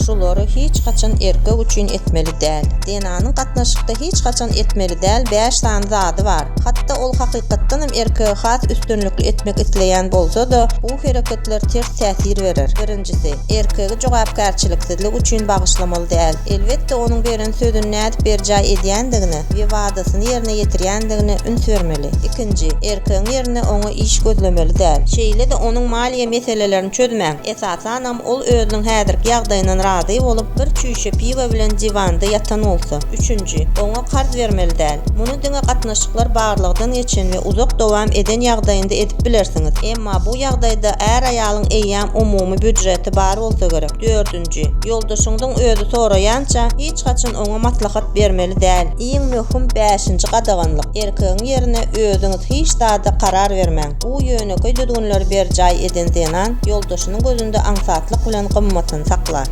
Şulary hiç haçan erkek üçin etmeli däl. Zenanyň gatnaşykda hiç haçan etmeli däl bäş sany zady bar. Hatda ol hakykatdanam erkegi has üstünlikli etmek isleýän bolsa-da, bu hereketler ters täsir berer. Birinjisi, erkegi jogapkärçiliksizlik üçin bagyşlamaly däl. Elbetde, onuň beren sözüni nädip berjaý edýändigine we wadasyny ýerine ýetirýändigine üns bermeli. Ikinji, erkegiň ýerine oňa iş gözlemeli däl. Şeýle-de onuň maliýe meselelerini çözmäň. Esasanam, ol özüniň häzirki ýagdaýyndan razy bolup, bir çüýşe piwo bilen diwanda ýatan bolsa. Üçünji, oňa karz bermeli däl. Muny diňe gatnaşyklar barlagdan geçen we uzak dowam eden ýagdaýynda edip bilersiňiz. Emma bu ýagdaýda är-aýalyň eýýäm umumy býudžeti bar bolsa gerek. Dördünji, ýoldaşyňyzyň özi soraýança, hiç haçan oňa maslahat bermeli däl. Iň möhüm bäşinji gadaganlyk, erkegiň ýerine özüňiz hiç zada karar bermäň. Bu ýönekeý düzgünleri berjaý eden zenan ýoldaşynyň gözünde aňsatlyk bilen gymmatyny saklar.